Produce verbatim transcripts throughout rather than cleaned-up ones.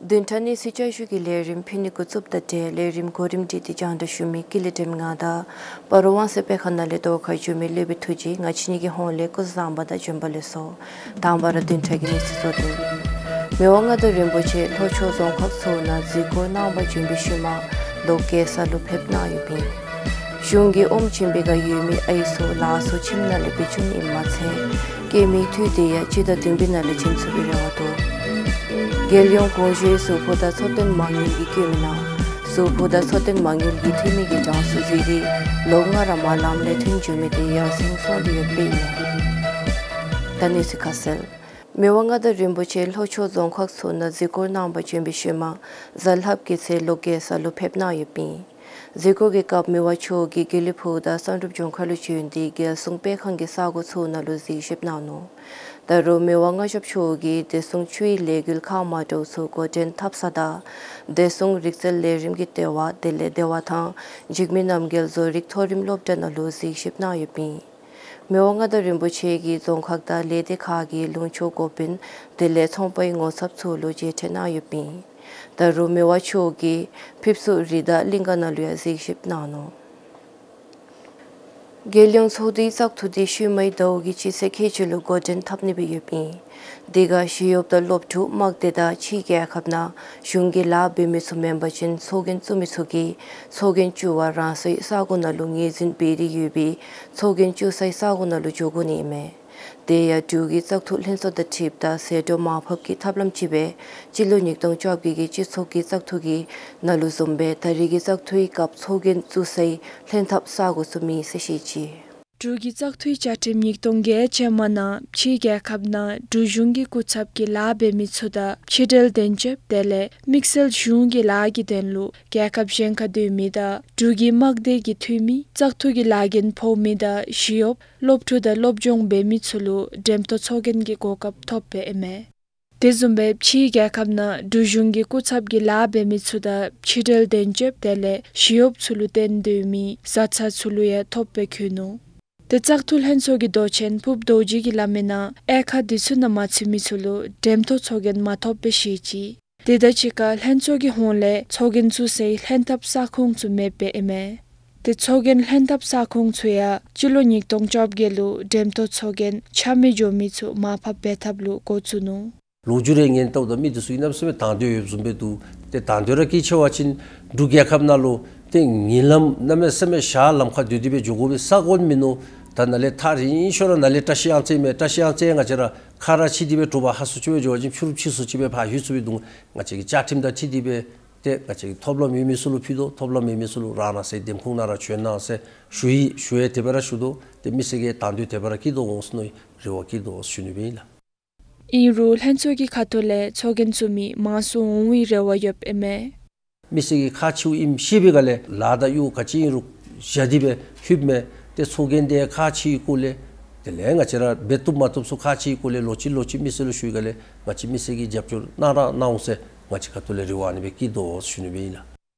བདུན་ཕྲག་གནས་ཚུལ་བསྐྱར་ཞུ་གི་ལས་རིམ་ཕུལ་ནི་འགོ་བཙུགསཔ་ད་ཏེ་ལས་རིམ་གོ་རིམ་སྒྲིག་སྟེ་སྙན་ཞུ་མི་ཀུན་ལེགས་སྒྲོལམ་ང་དང་སྤ་རོ་ཝང་སེ་དཔེ་ཁང་ནང་ལས་གཏོར་ཁ་ཞུ་མི་ལེགས་པའི་ཐུགས་རྗེ། ང་བཅས་གཉིས་ཀྱི་ཧོངས་ལས་སྐུ་གཟུགས་བཟང་པོ་དང་བྱོན་པ་ལེགས་སོ། དང་པ་ར་བདུན་ཕྲག་གི་གནས་ཚུལ་གཙོ་དོན། མི་དབང་མངའ་བདག་རིན་པོ་ཆེ་ལྷོ་ཕྱོགས་རྫོང་ཁག་ཚུ་ནང་གཟིགས་སྐོར་གནང་པར་བྱོན་པའི་ཤུལ་མ་ལོག་རྒྱལ་ས་ལུ་ཕེབས་གནང་ཡོདཔ་ཨིན། གཞུང་གི་ཨོམ་ཆེན་པོའི་ཁར་ཡོད་མི་ཨའི་ཚུ་ལཱ་ཚུ་ཁྱིམ་ནང་ལས་འབད་བཅུག་ནི་ཨིནམ་མ་ཚད་སྐྱེལ་མི་འཐུས་དེ་ཡང་སྤྱི་ཟླ་བདུན་པའི་ནང་ལས་བྱིན་ཚུགས་པའི་རེ་བ་འདུག། རྒྱལ་ཡོངས་གོང་ཞུའི་གཟུགས་ཕུད་དང་འཚོ་རྟེན་མ་དངུལ་གྱི་བཀོད་མི་ནང་གཟུགས་ཕུད་དང་འཚོ་རྟེན་མ་དངུལ་གྱི་འཐུས་མི་གི་གྲངས་སུ་གཟིགས་ཏེ་ལོ་ལྔ་ར་མ་ལངམ་ལས་ཐོན་འགྱོ་མི་དེ་ཡར་སེང་སོང་སྟེ་ཡོདཔ་ཨིན་མས། ད་གནས་ཚུལ་ཁ་གསལ། མི་དབང་མངའ་བདག་རིན་པོ་ཆེ་ལྷོ་ཕྱོགས་རྫོང་ཁག་ཚུ་ནང་གཟིགས་སྐོར་གནང་པར་བྱོན་པའི་ཤུལ་མ་གཟའ་ལྷགཔ་གི་ཚེ་ལོག་རྒྱལ་ས་ལུ་ཕེབས་གནང་ཡོདཔ་ཨིན། གཟིགས་སྐོར་གྱི་སྐབས་མི་དབང་མཆོག་གིས་དགེ་ལེགས་ཕུག་དང་བསམ་གྲུབ་ལྗོངས་མཁར་ལུ་བྱོན་ཏེ་རྒྱལ་སྲུང་སྤེལ་ཁང་གི་ས་གོ་ཚུ་ནང་ལུ་གཟིགས་ཞིབ་གནང་ནུག། ད་རུང་མི་དབང་མངའ་ཞབས་མཆོག་གིས་བདེ་སྲུང་ཆུའི་ལས་འགུལ་ཁག་མ་འདྲཝ་ཚུ་འགོ་འདྲེན་འཐབ་ས་དང་བདེ་སྲུང་རིག་རྩལ་ལས་རིམ་གྱི་ལྟེ་བ་དེ་ལས་བདེ་བ་དང་འཇིགས་མེད་རྣམ་རྒྱལ་བཟོ་རིག་མཐོ་རིམ་སློབ་གྲྭ་ནང་ལུ་གཟིགས་ཞིབ་གནང་ཡོདཔ་ཨིན། མི་དབང་མངའ་བདག་རིན་པོ་ཆེ་གིས་རྫོང་ཁག་དང་ལས་སྡེ་ཁག་གི་ལུང་ཕྱོགས་འགོ་དཔོན་དེ་ལས་ཚོང་པའི་ངོ་ཚབ་ཚུ་ལུ་མཇལ་འཕྲད་གནང་ཡོདཔ་ཨིན། ད་རུང་མི་དབང་མཆོག་གིས་ཕེབས་བསུ་རི་དྭགས་གླིང་ག་ནང་ལུ་ཡང་གཟིགས་ཞིབ་གནང་ནུག། རྒྱལ་ཡོངས་ཚོགས་འདུའི་བཙག་འཐུ་དེ་ཤུལ་མའི་ཟླཝ་གི་སྤྱི་ཚེས་ཁལ་གཅིག་ལུ་འགོ་འདྲེན་འཐབ་ནི་སྦེ་ཡོདཔ་ཨིན། དེ་ཁར་ཞི་གཡོགཔ་དང་སློབ་ཕྲུག་དམག་སྡེ་དང་ཕྱིའི་རྒྱལ་ཁབ་ནང་གཞུང་གི་ལཱ་འབད་མི་ཚུ་མེན་པ་ཅིན་ཚོགས་རྒྱན་བཙུགས་མི་ཚུ་གིས་ཚོགས་རྒྱན་བཙུགས་པར་རང་སོའི་ས་གོ་ནང་ལུ་ངོས་འཛིན་འབད་དེ་ཡོད་པའི་ཚོགས་རྒྱན་བཙུགས་སའི་ས་གོ་ནང་ལུ་འགྱོ་དགོ་ནི་ཨིན་མས། དེ་ཡང་འབྲུག་གི་བཙག་འཐུ་ལྷན་ཚོགས་དང་འཁྲིལཝ་ད་ཟད་འགྲོ་མར་ཕབ་ཀྱི་ཐབས་ལམ་ཅིག་སྦེ་སྤྱི་ལོ་ཉིས་སྟོང་བཅོ་བརྒྱད་ཀྱི་སྤྱི་ཚོགས་ཀྱི་བཙག་འཐུ་གི་ནང་ལུ་བཟུམ་སྦེ་ད་རེས་ཀྱི་བཙག་འཐུའི་སྐབས་ཚོགས་རྒྱན་བཙུགས་སའི་ལྷན་ཐབས་ས་གོ་ཚུ་མེད་ཟེར་བཤད་ཅི། འབྲུག་གི་བཙག་འཐུའི་བཅའ་ཁྲིམས་ཉིས་སྟོང་བརྒྱད་ཅན་མ་ནང་ཕྱིའི་རྒྱལ་ཁབ་ནང་འབྲུག་གཞུང་གི་སྐུ་ཚབ་ཀྱི་ལཱ་འབད་མི་ཚུ་དང་ཕྱི་འབྲེལ་དོན་གཅོད་དེ་ལས་དམིགས་བསལ་གཞུང་གི་ལཱ་གི་དོན་ལུ་རྒྱལ་ཁབ་གཞན་ཁར་སྡོད་མི་དང་འབྲུག་གི་དམག་སྡེ་གི་འཐུས་མི་བཙག་འཐུ་གི་ལཱ་འགན་ཕོག་མི་དང་ཞི་གཡོགཔ་སློབ་ཕྲུག་དང་སློབ་སྦྱོང་འབད་མི་ཚུ་ལུ་འགྲེམ་ཐོག་ཚོགས་རྒྱན་གྱི་གོ་སྐབས་ཐོབ་པའི་ཨིན་མས། དེ་བཟུམ་སྦེ་ཕྱིའི་རྒྱལ་ཁབ་ནང་འབྲུག་གཞུང་གི་སྐུ་ཚབ་ཀྱི་ལཱ་འབད་མི་ཚུ་དང་ཕྱི་འབྲེལ་དོན་གཅོད་དེ་ལས་ཞི་གཡོགཔ་ཚུ་ལུ་བརྟེན་སྡོད་མི་བཟའ་ཚང་ཚུ་ལུ་ཡང་ཐོབ་པའི་བཀོད་ནུག། དེ་བཙག་འཐུ་ལྷན་ཚོགས་ཀྱི་མདོ་ཆེན་ཕུབ་རྡོ་རྗེ་གིས་སླབ་མིའི་ནང་དབྱེ་ཁག་དེ་ཚུ་ནང་མ་ཚུད་མི་ཚུ་ལུ་འགྲེམ་ཐོག་ཚོགས་རྒྱན་མ་ཐོབ་པས་ཟེར་བཤད་ཅི། དེ་དང་གཅིག་ཁར་ལྷན་ཚོགས་ཀྱི་ཧོངས་ལས་ཚོགས་རྒྱན་བཙུགས་སའི་ལྷན་ཐབས་ས་ཁོངས་ཚུ་མེདཔ་ཨིན་མས། དེ་ཚོགས་རྒྱན་ལྷན་ཐབས་ས་ཁོངས་ཚུ་ཡང་སྤྱི་ལོ་ཉིས་སྟོང་བཅོ་བརྒྱད་ལུ་འགྲེམ་ཐོག་ཚོགས་རྒྱན་ཆ་མེད་འགྱོ་མི་ཚུ་མར་ཕབ་འབད་ཐབས་ལུ་འགོ་བཙུགས་ནུག། ལོ་རྒྱུས་རེ་ཉན་ལྟཝ་ད་མི་དེ་ཚུ་གནམ་མེད་ས་མེད་དང་འདོད་ཡོདཔ་བཟུམ་སྦེ་འདུག། ཏེ་དང་འདོད་ར་གིས་ཆེ་བ་ཅིན་འབྲུག་རྒྱལ་ཁབ་ནང་ལུ་ཏེ་ངན་ལམ་གནམ་མེད་ས་མེད་བཞག་ལམ་ཁར་སྡོད་དེ་སྦེ་འགྱོ་དགོ་པའི་ས་གོ་མིན་ནུག། ད་ནཱ་ལས་ཐག་རིང་ཤོས་ར་ནཱ་ལས་བཀྲ་ཤིས་གཡང་རྩེ་མས། བཀྲ་ཤིས་གཡང་རྩེ་ང་བཅས་ར་ཁ་ར་ཕྱེ་སྟེ་སྦེ་དྲོ་པ་ཧ་སུ་ཅིག་སྦེ་འགྱོ་བ་ཅིན་ཕྱི་རུ་ཕྱིས་སུ་ཅིག་སྦེ་ཕར་ལྷོད་ཚུགས་པའི་འདུག། ང་བཅས་ཀྱི་བཅའ་ཁྲིམས་དང་འཁྲིལ་ཏེ་སྦེ་ཏེ་ང་བཅས་ཀྱིས་ཐོབ་ལམ་ཡོད་མི་ཚུ་ལུ་ཕུལ་དོ། ཐོབ་ལམ་མེད་མི་ཚུ་ལུ་རང་རང་སོའི་འདེམས་ཁོངས་ནང་ར་བྱོན་གནང་ཟེར་ཞུ་ཡི། ཞུ་ཡི་དེ་སྦེ་ར་ཞུ་དོ། ཏེ་མི་སེར་གྱི་དང་འདོད་དེ་སྦེ་ར་བསྐྱིད་དོ་འོང་ཟེར་མནོ་ཡི། རེ་བ་བསྐྱིད་དོ་འོང་ཟེར་ཞུ་ནི་སྦེ་ཨིན་ལགས། ཨིན་རུང་ལྷན་ཚོགས་ཀྱི་ཁ་ཐུག་ལས་ཚོགས་རྒྱན་བཙུགས་མི་མང་སུ་འོང་བའི་རེ་བ་ཡོདཔ་ཨིན་མས། མི་སེར་གྱི་ཁག་ཆེཝ་ཨིནམ་ཤེས་པའི་སྒང་ལས་ལཱ་དང་གཡོག་ག་ཅི་ཨིན་རུང་བཞག་སྟེ་སྦེ་ལྷོདཔ་མས། ཏེ་ཚོགས་རྒྱན་དེ་ཁག་ཆེ་བའི་སྐོར་ལས་དེ་ལས་ང་བཅས་ར་འབད་བཏུབ་མ་བཏུབ་ཚུ་ཁག་ཆེ་བའི་སྐོར་ལས་ལོག་ཅི་ལོག་ཅི་མི་སེར་ལུ་ཞུ་བའི་སྒང་ལས་ང་བཅས་མི་སེར་གྱིས་རྒྱབ་སྐྱོར་གནང་ར་གནང་འོང་ཟེར་ང་བཅས་ཁ་ཐུག་ལས་རེ་བ་ཨ་ནི་སྦེ་བསྐྱིད་དོ་འོང་ཟེར་ཞུ་ནི་སྦེ་ཨིན་ལགས།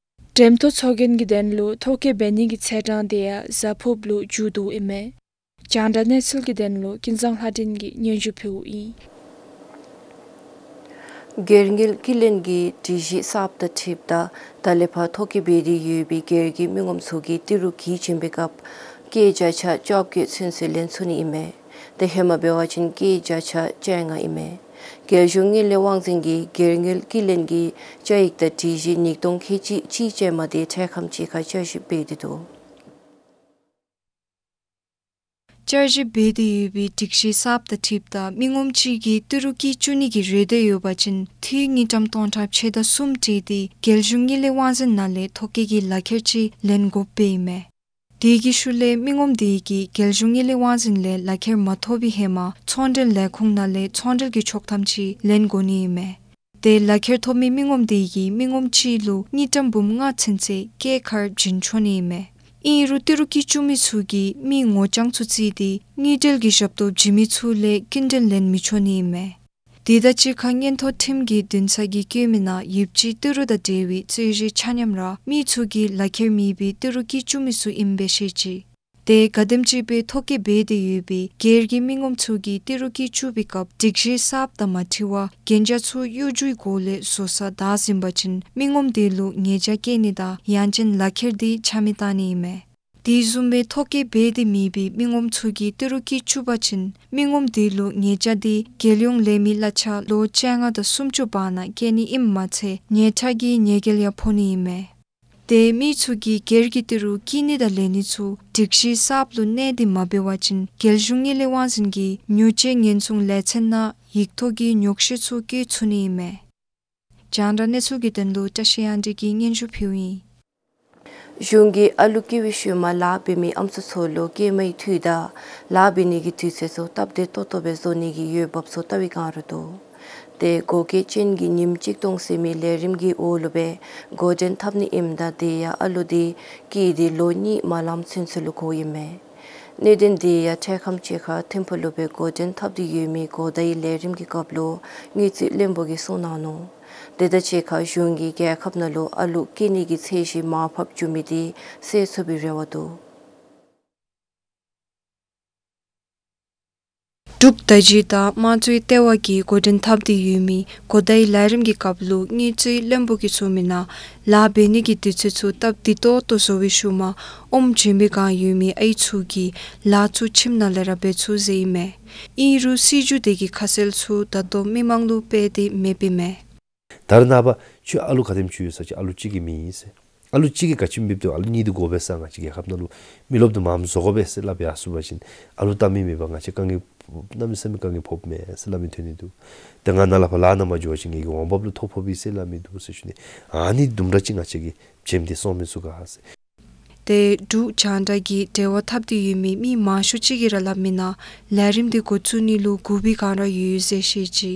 འགྲེམ་ཐོག་ཚོགས་རྒྱན་གྱི་དོན་ལུ་ཐོ་བཀོད་འབད་ནི་གི་ཚེས་གྲངས་དེ་ཡང་གཟའ་ཕུརཔ་ལུ་མཇུག་བསྡུཝ་ཨིན་མས། རྒྱང་བསྒྲགས་གནས་ཚུལ་གྱི་དོན་ལུ་ཀུན་བཟང་ལྷ་སྒྲོན་གྱིས་སྙན་ཞུ་ཕུལཝ་ཨིན། སྒེར་དངུལ་སྐྱིན་ལེན་གྱི་སྒྲིག་གཞི་གསརཔ་དང་འཁྲིལཝ་ད་ད་ལས་ཕར་ཐོ་བཀོད་འབད་དེ་ཡོད་པའི་སྒེར་གྱི་མི་ངོམ་ཚུ་གིས་ཏི་རུ་གྱི་བྱིན་པའི་སྐབས་སྐྱེད་བརྒྱ་ཆ་བཅོ་བརྒྱད་ཚུན་ཚོད་ལེན་ཚུགས་ནི་ཨིན་མས། ཏེ་ཧེ་མ་འབད་བ་ཅིན་སྐྱེད་བརྒྱ་ཆ་བཅོ་ལྔ་ཨིན་མས། རྒྱལ་གཞུང་དངུལ་ལས་དབང་འཛིན་གྱིས་སྒེར་དངུལ་སྐྱིན་ལེན་གྱི་བཅའ་ཡིག་དང་སྒྲིག་གཞི་ཉིས་སྟོང་ཁལ་གཅིག་གཅིག་ཅན་མ་དེ་འཕྲལ་ཁམས་ཅིག་ཁར་བསྐྱར་ཞིབ་འབད་དེ་འདུག། བསྐྱར་ཞིབ་འབད་དེ་ཡོད་པའི་སྒྲིག་གཞི་གསརཔ་དང་འཁྲིལཝ་ད་མི་ངོམ་ཅིག་གིས་ཏི་རུ་སྐྱིད་བཅུག་ནི་གི་རེ་འདོད་ཡོད་པ་ཅིན་འཐུས་དངུལ་ཀྲམ་སྟོང་ཕྲག་ཕྱེད་དང་གསུམ་སྤྲོད་དེ་རྒྱལ་གཞུང་དངུལ་ལས་དབང་འཛིན་ནང་ལས་ཐོ་བཀོད་ཀྱི་ལག་ཁྱེར་ཅིག་ལེན་དགོཔ་སྦེ་ཨིན་མས། དེ་གི་ཤུལ་ལས་མི་ངོམ་དེ་གིས་རྒྱལ་གཞུང་དངུལ་ལས་དབང་འཛིན་ལས་ལག་ཁྱེར་མ་ཐོབ་པའི་ཧེ་མ་ཚོང་འབྲེལ་ལས་ཁུངས་ནང་ལས་ཚོང་འབྲེལ་གྱི་ཆོག་ཐམ་ཅིག་ལེན་དགོ་ནི་ཨིན་མས། དེ་ལག་ཁྱེར་ཐོབ་མི་མི་ངོམ་དེ་གིས་མི་ངོམ་གཅིག་ལུ་དངུལ་ཀྲམ་འབུམ་ལྔ་ཚུན་ཚོད་སྐྱེད་ཁར་བྱིན་ཆོག་ནི་ཨིན་མས། ཨིན་རུང་ཏི་རུ་སྐྱིད་བཅུག་མི་ཚུ་གིས་མིའི་ངོ་རྐྱང་ཚུ་བརྩིས་ཏེ་དངུལ་འབྲེལ་གྱི་ཞབས་ཏོག་བྱིན་མི་ཚུ་ལས་སྐྱིན་འགྲུལ་ལེན་མི་ཆོག་ནི་ཨིན་མས། དེ་དང་གཅིག་ཁར་མངོན་མཐོ་ཁྲིམས་ཀྱི་འདུན་ས་གིས་བཀོད་མིའི་ནང་ཡིབ་ཅི་ཏི་རུ་དང་འབྲེལ་བའི་རྩོད་གཞི་ཆ་མཉམ་ར་མི་ཚུ་གིས་ལག་ཁྱེར་མེད་པའི་ཏི་རུ་སྐྱིད་བཅུག་མི་ཚུ་ཨིནམ་སྦེ་བཤད་ཅི། ཏེ་ག་དེམ་ཅིག་སྦེ་ཐོ་བཀོད་འབད་དེ་ཡོད་པའི་སྒེར་གྱི་མི་ངོམ་ཚུ་གིས་ཏི་རུ་སྐྱིད་བཅུག་པའི་སྐབས་སྒྲིག་གཞི་གསརཔ་དང་མ་འཁྲིལ་བར་གན་རྒྱ་ཚུ་གཡོ་སྒྱུའི་སྒོ་ལས་བཟོ་སར་བདའ་ཟུན་པ་ཅིན་མི་ངོམ་དེ་ལུ་ཉེས་བྱ་བཀལ་ནི་དང་ཡང་ཅིན་ལག་ཁྱེར་དེ་ཆ་མེད་བཏང་ནི་ཨིན་མས། དེ་བཟུམ་སྦེ་ཐོ་བཀོད་འབད་དེ་མེད་པའི་མི་ངོམ་ཚུ་གིས་ཏི་རུ་སྐྱིད་བཅུག་པ་ཅིན་མི་ངོམ་དེ་ལུ་ཉེས་བྱ་དེ་རྒྱལ་ཡོངས་ལས་མི་གླ་ཆ་ལོ་བཅོ་ལྔ་དང་སུམ་ཅུ་བར་ན་བཀལ་ནི་ཨིནམ་མ་ཚད་ཉེས་ཁྲག་གི་ཉེས་འགེལ་ཡང་ཕོག་ནི་ཨིན་མས། ཏེ་མི་ཚུ་གིས་སྒེར་གྱི་ཏི་རུ་སྐྱིད་ནི་དང་ལེན་ནི་ཚུ་སྒྲིག་གཞི་གསརཔ་ལུ་གནས་ཏེ་མ་འབད་བ་ཅིན་རྒྱལ་གཞུང་དངུལ་ལས་དབང་འཛིན་གྱི་ཉོ་སྤྱོད་ཉེན་སྲུང་ལས་ཚན་ནང་ཡིག་ཐོག་གི་ཉོག་བཤད་ཚུ་བཀོད་ཚུགས་ནི་ཨིན་མས། རྒྱང་བསྒྲགས་གནས་ཚུལ་གྱི་དོན་ལུ་བཀྲ་ཤིས་དབྱངས་སྒྲོན་གྱིས་སྙན་ཞུ་ཕུལཝ་ཨིན། གཞུང་གིས་ཨ་ལུ་སྐྱེ་བའི་ཤུལ་མ་ལཱ་འབད་མི་ཨམ་སྲུ་ཚུ་ལུ་སྐྱེས་མའི་འཐུས་དང་ལཱ་འབད་ནི་གི་དུས་ཚོད་ཚུ་སྟབས་བདེ་ཏོག་ཏོ་སྦེ་བཟོ་ནི་གི་འོས་འབབ་ཚུ་བལྟ་བའི་བསྒང་ར་འདུག། ཏེ་བགོ་སྐལ་ཅན་གྱི་ཉིནམ་གཅིག་སྟོང་ཟེར་མི་ལས་རིམ་གྱི་འོག་ལུ་སྦེ་འགོ་འདྲེན་འཐབ་ནི་ཨིནམ་ད་དེ་ཡང་ཨ་ལུ་དེ་སྐྱེས་ཏེ་ལོ་གཉིས་མ་ལངམ་ཚུན་ཚོད་ལུ་གོཝ་ཨིན་མས། གནད་དོན་དེ་ཡང་འཕྲལ་ཁམས་ཅིག་ཁར་ཐིམ་ཕུག་ལུ་སྦེ་འགོ་འདྲེན་འཐབ་སྟེ་ཡོད་མི་གོ་བརྡའི་ལས་རིམ་གྱི་སྐབས་ལུ་དངུལ་རྩིས་བློན་པོ་གིས་གསུངས་གནང་ནུག། དེ་དང་གཅིག་ཁར་གཞུང་གིས་རྒྱལ་ཁབ་ནང་ལུ་ཨ་ལུ་སྐྱེ་ནི་གི་ཚད་གཞི་མར་ཕབ་འགྱོ་མི་དེ་སེལ་ཚུགས་པའི་རེ་བ་འདུག། འབྲུག་བརྡ་བརྒྱུད་དང་དམངས་གཙོའི་ལྟེ་བ་གིས་འགོ་འདྲེན་འཐབ་སྟེ་ཡོད་མི་གོ་བརྡའི་ལས་རིམ་གྱི་སྐབས་ལུ་དངུལ་རྩིས་བློན་པོ་གིས་གསུངས་མི་ནང་ལཱ་འབད་ནི་གི་དུས་ཚོད་ཚུ་སྟབས་བདེ་ཏོག་ཏོ་བཟོ་བའི་ཤུལ་མ་ཨོམ་བྱིན་པའི་བསྒང་ཡོད་མི་ཨའི་ཚུ་གིས་ལཱ་ཚུ་ཁྱིམ་ནང་ལས་ར་འབད་ཚུགས་ཟེར་ཨིན་མས། ཨིན་རུང་སྲིད་བྱུས་དེ་གི་ཁ་གསལ་ཚུ་ད་ལྟོ་མི་མང་ལུ་སྤེལ་ཏེ་མེདཔ་ཨིན་མས། ད་རེས་ནངས་པ་ཁྱོད་ཨ་ལུ་ག་དེམ་ཅིག་ཡོད་ཟེར་ཅིག་ཨ་ལུ་གཅིག་གིས་མི་ཨིན་ཟེར། ཨ་ལུ་གཅིག་གིས་ག་ཅི་འབདཝ་ད་ཨ་ལུ་གཉིས་དེ་དགོ་པས་ཟེར། ང་བཅས་རྒྱལ་ཁབ་ནང་ལུ་མི་རློབས་དེ་མངམ་བཟོ་དགོ་པས་ཟེར་སླབ་ཡར་སོང་པ་ཅིན་ཨ་ལུ་བལྟ་མི་མེད་པར་ང་བཅས་དཀའ་ངལ་གནམ་མེད་ས་མེད་དཀའ་ངལ་ཕོགཔ་མས་ཟེར་སླབ་མི་ཐོན་ནི་འདུག། ཏེ་ང་ནཱ་ལས་ཕར་ལཱ་ནང་མ་འགྱོ་བ་ཅིན་ངེ་གི་འོང་འབབ་ལུ་ཐོ་ཕོག་པས་ཟེར་སླབ་མི་འདུག་ཟེར་ཞུ་ནི། ཨ་ནི་དུམ་གྲ་ཅིག་ང་བཅས་ཀྱིས་བྱིནམ་དེ་སོང་མི་ཚུགས་ག་ཟེར། ཏེ་འབྲུག་རྒྱང་བསྒྲགས་ཀྱིས་འབྲེལ་བ་འཐབ་སྟེ་ཡོད་མི་མི་མང་ཤོས་ཅིག་གིས་ར་སླབ་མི་ནང་ལས་རིམ་དེ་འགོ་བཙུགས་ནི་ལུ་སྒུག་པའི་བསྒང་ར་ཡོད་ཟེར་བཤད་ཅི།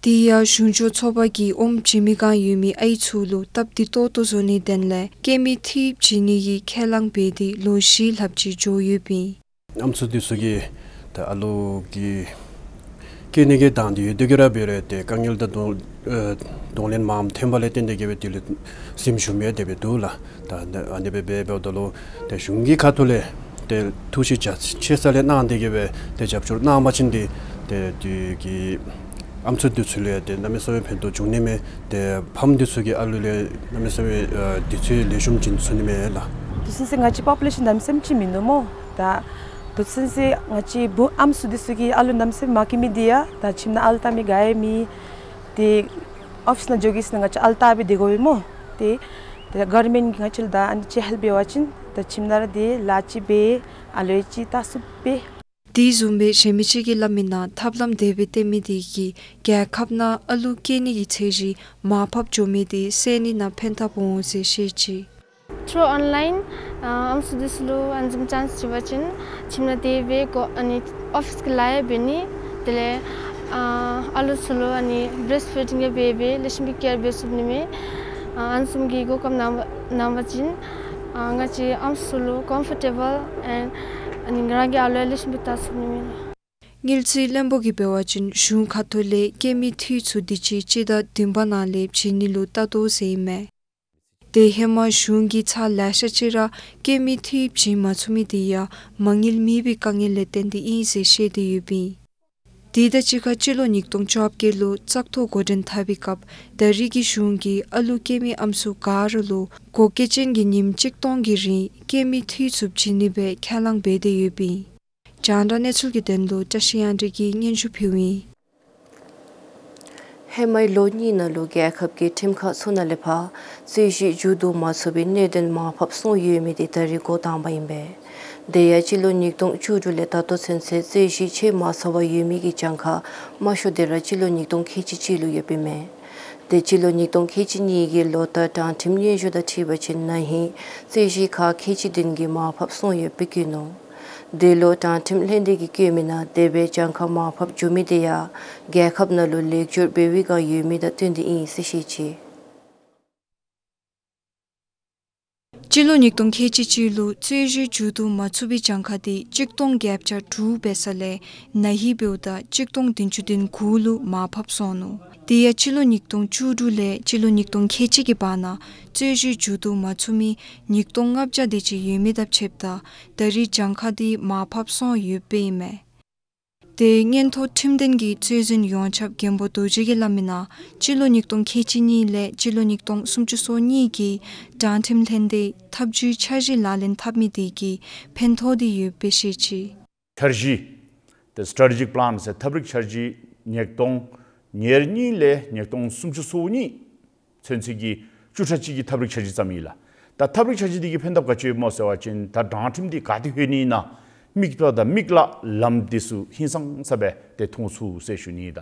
དེ་ཡང་གཞུང་ཕྱོགས་ཚོགས་པ་གིས་ཨོམ་བྱིན་མི་བསྒང་ཡོད་མི་ཨའི་ཚུ་ལུ་སྟབས་བདེ་ཏོག་ཏོ་བཟོ་ནིའི་དོན་ལས་སྐྱེས་མའི་འཐུས་བྱིན་ནི་གི་ཁས་བླངས་འབད་དེ་ལོ་བཞི་ལྷགཔ་ཅིག་འགྱོ་ཡོདཔ་ཨིན། ཨམ་སྲུ་འདི་ཚུ་གིས་ད་ཨ་ལུ་གི་སྐྱེ་ནི་གི་དང་འདོད་ཡོད་དེ་གིས་ར་འབད་རུང་ཏེ་དཀའ་ངལ་དང་གདོང་ཨེ་གདོང་ལེན་མངམ་ཐོན་པ་ལས་བརྟེན་ཏེ་གིས་སྦེ་དེ་ལུ་གཟིམ་ཞུམ་ཡང་དེ་སྦེ་འདུག་ལགས། ད་ཨ་ནི་སྦེ་འབད་འབདཝ་ད་ལུ་ཏེ་གཞུང་གི་ཁ་ཐུག་ལས་ཏེ་ཐུགས་བཞེད་རྒྱ་ཆེ་ས་ལས་གནང་སྟེ་གིས་སྦེ་ཏེ་རྒྱབ་སྐྱོར་གནང་བ་ཅིན་ཏེ་ཏེ་དེ་གིས་ཨམ་སྲུ་འདི་ཚུ་ལུ་ཏེ་གནམ་མེད་ས་མེད་ཕན་ཐོགས་འབྱུང་ནི་མས། ཏེ་ཕམ་འདི་ཚུ་གིས་ཨ་ལུ་ལས་གནམ་མེད་ས་མེད་ཨ་དུས་ཚོད་ལེགས་ཤོམ་བྱིན་ཚུགས་ནི་མས་ལགས། དུས་ཚོད་ཅིག་ང་བཅས་པོ་པུ་ལེ་ཤཱན་གནམ་མེད་ས་མེད་ཅིག་མིན་ནུག་སྨོ། ད་དུས་ཚོད་ཅིག་ང་བཅས་བུ་ཨམ་སྲུ་འདི་ཚུ་གིས་ཨ་ལུ་གནམ་མེད་ས་མེད་མ་སྐྱེ་མི་འདི་ཡང་ད་ཁྱིམ་ནང་ཨ་ལུ་བལྟ་མི་ག་ཡང་མེད། ཏེ་ཨོ་ཕིས་ནང་འགྱོ་དགོ་ཟེར་ན་ང་བཅས་ཨ་ལུ་བལྟ་སྦེ་སྡོད་དགོ་པས་སྨོ། ཏེ་ཏེ་གོ་ཝར་མེནཊ་གིས་ང་བཅས་ལུ་ད་ཨ་ནི་ཅིག་ཧེལཔ་འབད་བ་ཅིན་ད་ཁྱིམ་ནང་ར་ཏེ་ལཱ་ཅིག་འབད་ཨ་ལུ་ཅིག་བལྟ་ཚུགས་པས། དེ་བཟུམ་སྦེ་གཞན་མི་ཅིག་གིས་སླབ་མི་ནང་ཐབས་ལམ་དེ་སྦེ་བཏོན་མི་དེ་གིས་རྒྱལ་ཁབ་ནང་ཨ་ལུ་སྐྱེ་ནི་གི་ཚད་གཞི་མར་ཕབ་འགྱོ་མི་དེ་སེལ་ནི་ནང་ཕན་ཐབས་འོང་ཟེར་བཤད་ཅི། Through online ཨམ་སྲུ་འདི་ཚུ་ལུ་ཨ་ནི་བཟུམ་ཅཱནསི་བྱིན་པ་ཅིན་ཁྱིམ་ནང་སྡོད་སྦེ་གོ་ཨ་ནི་ཨོ་ཕིས་ཀྱི་ལཱ་ཡང་འབད་ནི། དེ་ལས་ཨ་ཨ་ལུ་ཚུ་ལུ་ཨ་ནི་བི་རེསཊ་ཕིཌ་ཌིང་ཡང་འབད་སྦེ་ལེགས་ཤོམ་སྦེ་ཀེར་འབད་ཚུགས་ནི་མས། ཨ་ཨ་ནི་བཟུམ་གྱི་གོ་སྐབས་གནང་གནང་བ་ཅིན་ཨ་ང་བཅས་ཨམ་སྲུ་ལུ་ཀམ་ཕོར་ཊེ་བཱལ་ཨེནཌ་ཨ་ནི་རང་གི་ཨ་ལུ་ཡང་ལེགས་ཤོམ་སྦེ་བལྟ་ཚུགས་ནི་མས་ལགས། དངུལ་རྩིས་བློན་པོ་གིས་འབད་བ་ཅིན་གཞུང་ཁ་ཐུག་ལས་སྐྱེས་མའི་འཐུས་ཚུ་དུས་ཅི་སྤྱི་ཟླ་བདུན་པ་ནང་ལས་བྱིན་ནི་ལུ་བལྟ་དོ་ཟེར་ཨིན་མས། ཏེ་ཧེ་མ་གཞུང་གིས་ཚར་ལེ་ཤ་ཅིག་ར་སྐྱེས་མའི་འཐུས་བྱིན་མ་ཚུགས་མི་དེ་ཡང་མ་དངུལ་མེད་པའི་དཀའ་ངལ་ལས་བརྟེན་ཏེ་ཨིན་ཟེར་བཤད་དེ་ཡོདཔ་ཨིན། དེ་དང་གཅིག་ཁར་སྤྱི་ལོ་ཉིས་སྟོང་བཅོ་བརྒྱད་ལུ་བཙག་འཐུ་འགོ་འདྲེན་འཐབ་པའི་སྐབས་ད་རེས་ཀྱི་གཞུང་གིས་ཨ་ལུ་སྐྱེས་མའི་ཨམ་སྲུ་ག་ར་ལུ་བགོ་སྐལ་ཅན་གྱི་ཉིནམ་གཅིག་སྟོང་གི་རིང་སྐྱེས་མའི་འཐུས་ཚུ་བྱིན་ནི་སྦེ་ཁས་བླངས་འབད་དེ་ཡོདཔ་ཨིན། རྒྱང་བསྒྲགས་གནས་ཚུལ་གྱི་དོན་ལུ་བཀྲ་ཤིས་དབྱངས་སྒྲོན་གྱིས་སྙན་ཞུ་ཕུལཝ་ཨིན། ཧེ་མའི་ལོ་གཉིས་ནང་ལུ་རྒྱལ་ཁབ་ཀྱི་ཁྲིམས་ཁང་ཚུ་ནང་ལས་ཕར་རྩོད་གཞི་མཇུག་བསྡུ་མ་ཚུགས་པའི་གནད་དོན་མར་ཕབ་སོང་ཡོད་མི་དེ་ད་རེས་འགོ་དང་པ་ཨིན་པས། དེ་ཡང་སྤྱི་ལོ་ཉིས་སྟོང་བཅུ་དྲུག་ལས་ད་ལྟོ་ཚུན་ཚོད་རྩོད་གཞི་ཕྱེ་མ་ཚར་བར་ཡོད་མི་གི་གྱངས་ཁ་དམའ་ཤོས་དེ་ར་སྤྱི་ལོ་ཉིས་སྟོང་ཁལ་གཅིག་གཅིག་ལུ་ཡོདཔ་ཨིན་མས། དེ་སྤྱི་ལོ་ཉིས་སྟོང་ཁལ་གཅིག་གཉིས་ཀྱི་ལོ་ལྟར་དྲང་ཁྲིམས་སྙན་ཞུ་དང་འཁྲིལ་བ་ཅིན་ན་ཧིང་རྩོད་གཞི་ཁག་ཁལ་གཅིག་བདུན་གྱིས་མར་ཕབ་སོང་ཡོདཔ་སྦེ་བཀོད་ནུག། འདི་ལུ་དྲང་ཁྲིམས་ལྷན་སྡེ་གིས་བཀོད་མི་ནང་དེ་སྦེ་གྱངས་ཁ་མར་ཕབ་འགྱོ་མི་དེ་ཡང་རྒྱལ་ཁབ་ནང་ལུ་ལེགས་བཅོས་འབད་བའི་བསྒང་ཡོད་མི་དང་བསྟུན་ཏེ་ཨིན་ཟེར་བཤད་ཅི། སྤྱི་ལོ་ཉིས་སྟོང་ཁལ་གཅིག་གཅིག་ལུ་རྩོད་གཞི་མཇུག་བསྡུ་མ་ཚུགས་པའི་གྱངས་ཁ་དེ་གཅིག་སྟོང་བརྒྱད་བརྒྱ་དྲུག་འབད་ས་ལས་ན་ཧིང་འབདཝ་ད་གཅིག་སྟོང་བདུན་ཅུ་དོན་དགུ་ལུ་མར་ཕབ་སོང་ནུག། དེ་ཡང་སྤྱི་ལོ་ཉིས་སྟོང་བཅུ་དྲུག་ལས་སྤྱི་ལོ་ཉིས་སྟོང་ཁལ་གཅིག་གི་བར་ན་རྩོད་གཞི་མཇུག་བསྡུ་མ་ཚུགས་མི་ཉིས་སྟོང་ལྔ་བརྒྱ་དེ་ཅིག་ཡོད་མི་དང་ཕྱདཔ་ད་ད་རེས་གྱངས་ཁ་དེ་མར་ཕབ་སོང་ཡོདཔ་ཨིན་མས། དེ་སྔོན་ཐོག་ཁྲིམས་དོན་གྱི་གཙོ་འཛིན་ཡོངས་ཁྱབ་མགོན་པོ་རྡོ་རྗེ་གིས་སླབ་མི་ནང་སྤྱི་ལོ་ཉིས་སྟོང་ཁལ་གཅིག་གཉིས་ལས་སྤྱི་ལོ་ཉིས་སྟོང་སུམ་ཅུ་སོ་གཉིས་ཀྱི་དྲང་ཁྲིམས་ལྷན་སྡེ་ཐབས་བྱུས་འཆར་གཞི་ལག་ལེན་འཐབ་མི་དེ་གིས་ཕན་ཐོགས་ཏེ་ཡོདཔ་སྦེ་བཤད་ཅི། འཆར་གཞི་དེ་སི་ཊེ་ཊེ་ཇིག་པི་ལཱན་ཟེར་ཐབས་རིག་འཆར་གཞི་ཉིས་སྟོང་ཉེར་གཉིས་ལས་ཉིས་སྟོང་སུམ་ཅུ་སོ་གཉིས་ཚུན་ཚོད་ཀྱི་བཅུ་ཕྲག་གཅིག་གི་ཐབས་རིག་འཆར་གཞི་བརྩམས་ཡི་ལགས། ད་ཐབས་རིག་འཆར་གཞི་འདི་གིས་ཕན་ཐབས་ག་ཅི་ཡོདཔ་སྨོ་ཟེར་བ་ཅིན་ད་དྲང་ཁྲིམས་འདི་ག་ཏེ་ལྷོད་ནི་ཨིན་ན་མིག་ལྟ་དང་མིག་ལ་ལམ་འདི་ཚུ་ཧིང་སངས་ས་སྦེ་ཏེ་མཐོང་ཚུགས་ཟེར་ཞུ་ནི་ད།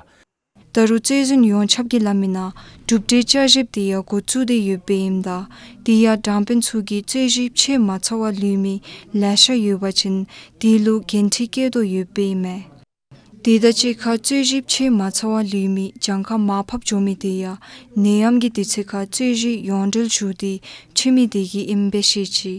ད་རུང་གཙོ་འཛིན་ཡོངས་ཁྱབ་ཀྱིས་སླབ་མི་ནང་གྲུབ་འབྲས་བསྐྱར་ཞིབ་དེ་ཡང་འགོ་བཙུགས་ཏེ་ཡོདཔ་ཨིནམ་ད་དེ་ཡང་དྲང་དཔོན་ཚུ་གིས་རྩོད་གཞི་ཕྱེ་མ་ཚར་བར་ལུས་མི་ལེ་ཤ་ཡོད་པ་ཅིན་དེ་ལུ་འགན་འཁྲི་བཀལ་དོ་ཡོདཔ་ཨིན་མས། དེ་དང་གཅིག་ཁར་རྩོད་གཞི་ཕྱེ་མ་ཚར་བར་ལུས་མི་གྱངས་ཁ་མར་ཕབ་འགྱོ་མི་དེ་ཡང་ནད་ཡམས་ཀྱི་དུས་ཚོད་ཁར་རྩོད་གཞི་ཡོངས་འབྲེལ་ཞུ་སྟེ་ཕྱེ་མི་དེ་གིས་ཨིནམ་སྦེ་བཤད་ཅི།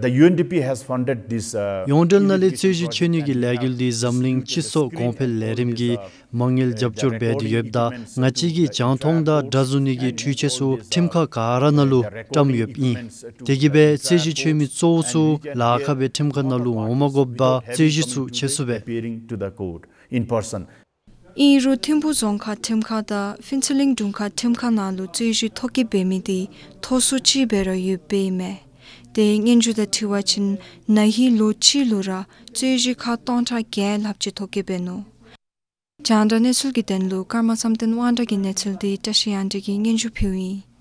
The U N D P has funded this, uh, ཡོངས་འབྲེལ་ནང་ལས་རྩོད་གཞི་ཕྱེ་ནི་གི་ལས་འགུལ་འདི་འཛམ་གླིང་སྤྱི་ཚོགས་གོང་འཕེལ་ལས་རིམ་གྱིས་མ་དངུལ་རྒྱབ་སྐྱོར་འབད་དེ་ཡོདཔ་ད་ང་བཅས་ཀྱིས་རྒྱང་མཐོང་དང་འདྲ་བཟོ་ནི་གི་འཕྲུལ་ཆས་ཚུ་ཁྲིམས་ཁང་ག་ར་ནང་ལུ་བཀྲམ་ཡོདཔ་ཨིན། དེ་གིས་སྦེ་རྩོད་གཞི་ཕྱེ་མི་གཙོ་བོ་ཚུ་ལཱ་ཁག་སྦེ་ཁྲིམས་ཁང་ནང་ལུ་འོང་མ་དགོཔ་སྦེ་རྩོད་གཞི་ཚུ་ཕྱེ་ཚུགས་པས། In person. ཨིན་རུང་ཐིམ་ཕུག་རྫོང་ཁག་ཁྲིམས་ཁང་དང་ཕུན་ཚོགས་གླིང་དྲུང་ཁག་ཁྲིམས་ཁང་ནང་ལུ་རྩོད་གཞི་ཐོ་བཀོད་འབད་མི་དེ་མཐོ་སུ་ཅིག་སྦེ་ར་ཡོདཔ་ཨིན་མས། དེ་སྙན་ཞུ་དང་འཁྲིལ་བ་ཅིན་ན་ཧིང་ལོ་གཅིག་ལུ་ར་རྩོད་གཞི་ཁག་སྟོང་ཕྲག་བརྒྱད་ལྷགཔ་ཅིག་ཐོ་བཀོད་འབད་ནུག། རྒྱང་བསྒྲགས་གནས་ཚུལ་གྱི་དོན་ལུ་ཀརྨ་བསམ་གཏན་དབང་གྲགས་ཀྱི་གནས་ཚུལ་འདི་བཀྲ་ཤིས་དབྱངས་སྒྲོན་གྱིས་སྙན་ཞུ་ཕུལཝ་ཨིན།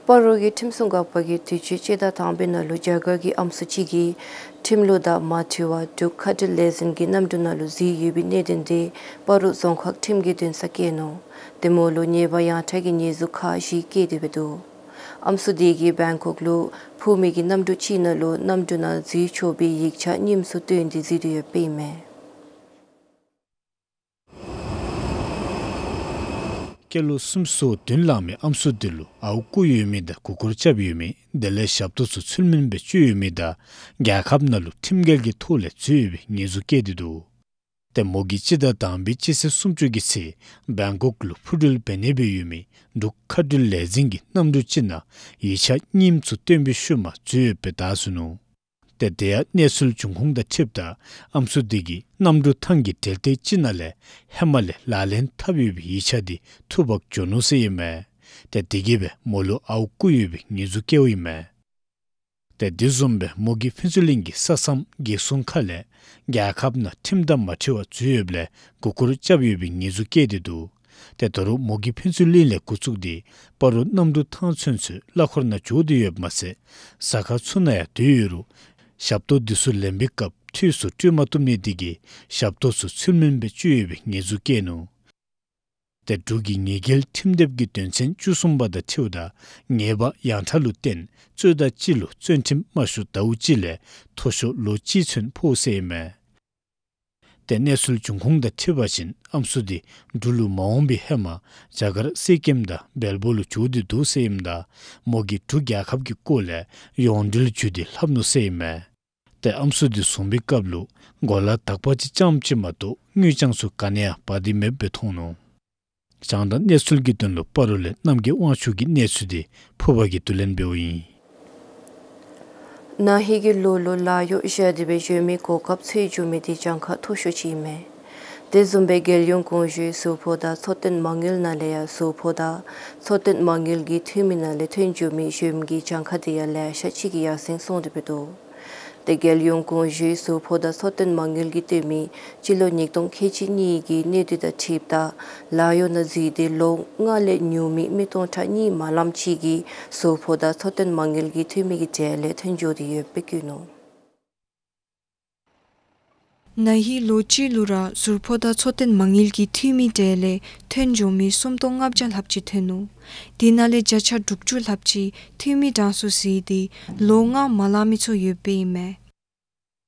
སྤ་རོ་གི་ཁྲིམས་སྲུང་འགག་པ་གིས་དུས་ཅི་སྤྱི་ཟླ་དང་པའི་ནང་ལུ་རྒྱ་གར་གྱི་ཨམ་སྲུ་ཅིག་གིས་ཁྲིམས་ལུགས་དང་མ་འཁྲིལ་བར་འབྲུག་མཁའ་འགྲུལ་ལས་འཛིན་གྱི་གནམ་གྲུ་ནང་ལུ་འཛུལ་ཡོད་པའི་གནད་དོན་དེ་སྤ་རོ་རྫོང་ཁག་ཁྲིམས་ཀྱི་འདུན་སར་བསྐྱལ་ནུག། དེ་མོ་ལུ་ཉེས་པ་ཡང་དག་གི་ཉེས་འཛུགས་ཁག་བཞི་བཀལ་ཏེ་འབད་འདུག། ཨམ་སྲུ་དེ་གིས་བེང་ཀོག་ལུ་འཕུར་མི་གི་གནམ་གྲུ་ཅིག་ནང་ལུ་གནམ་གྲུ་ནང་འཛུལ་ཆོག་པའི་ཡིག་ཆ་རྙིངམ་ཚུ་བཏོན་ཏེ་འཛུལ་ཏེ་ཡོདཔ་ཨིན་མས། སྐྱེས་ལོ་སུམ་ཅུ་སོ་བདུན་ལང་མི་ཨམ་སྲུ་དེ་ལུ་ཨརཝ་བརྐུ་ཡོད་མི་དང་མགུ་སྐོར་རྐྱབ་ཡོད་མི་དེ་ལས་ཞབས་ཏོག་ཚུ་ཚུལ་མིན་སྦེ་སྤྱོད་ཡོད་མི་དང་རྒྱལ་ཁབ་ནང་ལུ་ཁྲིམས་འགལ་གྱི་ཐོག་ལས་འཛུལ་ཡོད་པའི་ཉེས་འཛུགས་བཀལ་ཏེ་འདུག། ཏེ་མོ་གིས་སྤྱི་ཟླ་དང་པའི་སྤྱི་ཚེས་སུམ་ཅུ་གི་ཚེ་བེང་ཀོག་ལུ་འཕུར་འགྲུལ་འབད་ནི་སྦེ་ཡོད་མི་འབྲུག་མཁའ་འགྲུལ་ལས་འཛིན་གྱི་གནམ་གྲུ་ཅིག་ནང་ཡིག་ཆ་རྙིངམ་ཚུ་བཏོན་པའི་ཤུལ་མ་འཛུལ་ཡོདཔ་སྦེ་བདའ་ཟུན་ནུག། ཏེ་དེ་ཡང་གནས་ཚུལ་འབྱུང་ཁུངས་དང་འཁྲིལཝ་ད་ཨམ་སྲུ་དེ་གིས་གནམ་གྲུ་ཐང་གི་འགྲུལ་སྟེགས་ཅིག་ནང་ལས་ཧེ་མ་ལས་ལག་ལེན་འཐབ་ཡོད་པའི་ཡིག་ཆ་དེ་འཐུ་འབག་འགྱོ་ནུག་ཟེར་ཨིན་མས། ཏེ་དེ་གིས་སྦེ་མོ་ལུ་ཨརཝ་བརྐུ་ཡོད་པའི་ཉེས་འཛུགས་བཀལཝ་ཨིན་མས། ཏེ་དེ་བཟུམ་སྦེ་མོ་གིས་ཕུན་ཚོགས་གླིང་གི་ས་མཚམས་འགག་སྲུང་ཁ་ལས་རྒྱལ་ཁབ་ནང་ཁྲིམས་དང་མ་འཁྲིལ་བར་འཛུལ་ཡོདཔ་ལས་མགུ་སྐོར་རྐྱབ་ཡོད་པའི་ཉེས་འཛུགས་བཀལ་ཏེ་འདུག། ཏེ་ད་རུང་མོ་གིས་ཕུན་ཚོགས་གླིང་ལས་འགོ་བཙུགས་ཏེ་སྤ་རོ་གནམ་གྲུ་ཐང་ཚུན་ཚོད་གླ་འཁོར་ནང་འགྱོ་སྟེ་ཡོདཔ་མ་ཚད་ཟ་ཁང་ཚུ་ནང་ཡང་སྡོད་ཡོད་རུང་ཞབས་ཏོག་དེ་ཚུ་ལེན་པའི་སྐབས་འཐུས་སུ་སྤྲོད་མ་བཏུབ་ནི་དེ་གིས་ཞབས་ཏོག་ཚུ་ཚུལ་མིན་སྦེ་སྤྱོད་ཡོད་པའི་ཉེས་འཛུགས་བཀལ་ནུག། ཏེ་འབྲུག་གི་ཉེས་འགེལ་ཁྲིམས་དེབ་ཀྱི་དོན་ཚན་བཅུ་གསུམ་པ་དང་འཁྲིལཝ་ད་ཉེས་པ་ཡང་དག་ལུ་བརྟེན་རྩོད་ཟླ་གཅིག་ལུ་བཙོན་ཁྲིམས་དམར་ཤོག་ཟླཝ་གཅིག་ལས་མཐོ་ཤོས་ལོ་གཅིག་ཚུན་ཕོག་ཟེར་ཨིན་མས། ཏེ་གནས་ཚུལ་འབྱུང་ཁུངས་དང་འཁྲིལ་བ་ཅིན་ཨམ་སྲུ་དེ་འབྲུག་ལུ་མ་འོང་པའི་ཧེ་མ་རྒྱ་གར་སི་ཀིམ་དང་བལ་པོ་ལུ་འགྱོ་སྟེ་འདུག་ཟེར་ཨིནམ་ད་མོ་གིས་འབྲུག་རྒྱལ་ཁབ་ཀྱི་སྐོར་ལས་ཡོངས་འབྲེལ་བརྒྱུད་དེ་ལྷབ་ནུག་ཟེར་ཨིན་མས། ཏེ་ཨམ་སྲུ་དེ་བཟུང་པའི་སྐབས་ལུ་གོ་ལ་དག་པ་ཅིག་རྐྱངམ་ཅིག་མ་གཏོགས་དངུལ་རྐྱང་ཚུ་ག་ནི་ཡང་འབག་སྟེ་མེདཔ་སྦེ་མཐོང་ནུག། རྒྱང་བསྒྲགས་གནས་ཚུལ་གྱི་དོན་ལུ་སྤ་རོ་ལས་རྣམ་རྒྱལ་དབང་ཕྱུག་གི་གནས་ཚུལ་དེ་ཕུར་པ་གིས་བསྡུ་ལེན་འབདཝ་ཨིན། ན་ཧིང་གི་ལོ་ལུ་ལཱ་གཡོག་བཞག་སྟེ་སྦེ་བཞུགས་མི་གོ་སྐབས་འཚོལ་འགྱོ་མི་དེ་གྱངས་ཁ་མཐོ་ཤོས་ཅིག་ཨིན་མས། དེ་བཟུམ་སྦེ་རྒྱལ་ཡོངས་གོང་ཞུའི་ཟུར་ཕོགས་དང་འཚོ་རྟེན་མ་དངུལ་ནང་ལས་ཡང་ཟུར་ཕོགས་དང་འཚོ་རྟེན་མ་དངུལ་གྱི་འཐུས་མི་ནང་ལས་ཐོན་འགྱོ་མི་གཞུང་གི་གྱངས་ཁ་དེ་ཡང་ལེ་ཤ་ཅིག་གིས་ཡར་སེང་སོང་སྟེ་འབད་དོ། ཏེ་རྒྱལ་ཡོངས་གོང་ཞུའི་ཟུར་ཕོགས་དང་འཚོ་རྟེན་མ་དངུལ་གྱི་འཐུས་མི་སྤྱི་ལོ་ཉིས་སྟོང་ཁལ་གཅིག་གཉིས་ཀྱི་གནས་སྡུད་དང་འཁྲིལཝ་ད་ལཱ་གཡོག་ནང་འཛུལ་ཏེ་ལོ་ལྔ་ལས་ཉུང་མི་མི་སྟོང་ཕྲག་གཉིས་མ་ལངམ་ཅིག་གིས་ཟུར་ཕོགས་དང་འཚོ་རྟེན་མ་དངུལ་གྱི་འཐུས་མི་གི་གྲལ་ལས་ཐོན་འགྱོ་སྟེ་ཡོདཔ་སྦེ་བཀོད་ནུག། ན་ཧིང་ལོ་གཅིག་ལུ་ར་ཟུར་ཕོགས་དང་འཚོ་རྟེན་མ་དངུལ་གྱི་འཐུས་མི་གྲལ་ལས་ཐོན་འགྱོ་མི་སུམ་སྟོང་ལྔ་བརྒྱ་ལྷགཔ་ཅིག་ཐོན་ནུག། དེ་ནང་ལས་བརྒྱ་ཆ་དྲུག་ཅུ་ལྷགཔ་ཅིག་འཐུས་མི་གྲངས་སུ་ཟུར་ཏེ་ལོ་ལྔ་མ་ལང་མི་ཚུ་ཡོདཔ་ཨིན་མས།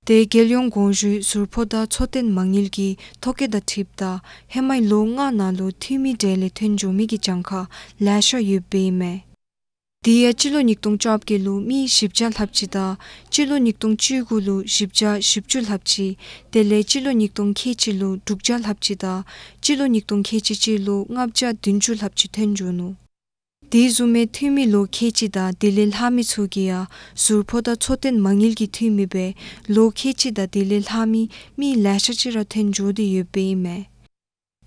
ཏེ་རྒྱལ་ཡོངས་གོང་ཞུའི་ཟུར་ཕོགས་དང་འཚོ་རྟེན་མ་དངུལ་གྱི་ཐོ་བཀོད་དང་འཁྲིལཝ་ད་ཧེ་མའི་ལོ་ལྔ་ནང་ལུ་འཐུས་མི་གྲལ་ལས་ཐོན་འགྱོ་མི་གི་གྱངས་ཁ་ལེ་ཤ་ཡོདཔ་ཨིན་མས། དེ་ཡང་སྤྱི་ལོ་ཉིས་སྟོང་བཅོ་བརྒྱད་ལུ་མི་བཞི་བརྒྱ་ལྷགཔ་ཅིག་དང་སྤྱི་ལོ་ཉིས་སྟོང་བཅུ་དགུ་ལུ་བཞི་བརྒྱ་བཞི་བཅུ་ལྷགཔ་ཅིག། དེ་ལས་སྤྱི་ལོ་ཉིས་སྟོང་ཁལ་གཅིག་ལུ་དྲུག་བརྒྱ་ལྷགཔ་ཅིག་དང་སྤྱི་ལོ་ཉིས་སྟོང་ཁལ་གཅིག་གཅིག་ལུ་ལྔ་བརྒྱ་བདུན་ཅུ་ལྷགཔ་ཅིག་ཐོན་འགྱོ་ནུག། དེ་བཟུམ་མའི་འཐུས་མི་ལོ་ཁལ་གཅིག་དང་དེ་ལས་ལྷག་མི་ཚུ་གིས་ཡང་ཟུར་ཕོགས་དང་འཚོ་རྟེན་མ་དངུལ་གྱི་འཐུས་མི་སྦེ་ལོ་ཁལ་གཅིག་དང་དེ་ལས་ལྷག་མི་མི་ལེ་ཤ་ཅིག་ར་ཐོན་འགྱོ་སྟེ་ཡོདཔ་ཨིན་མས།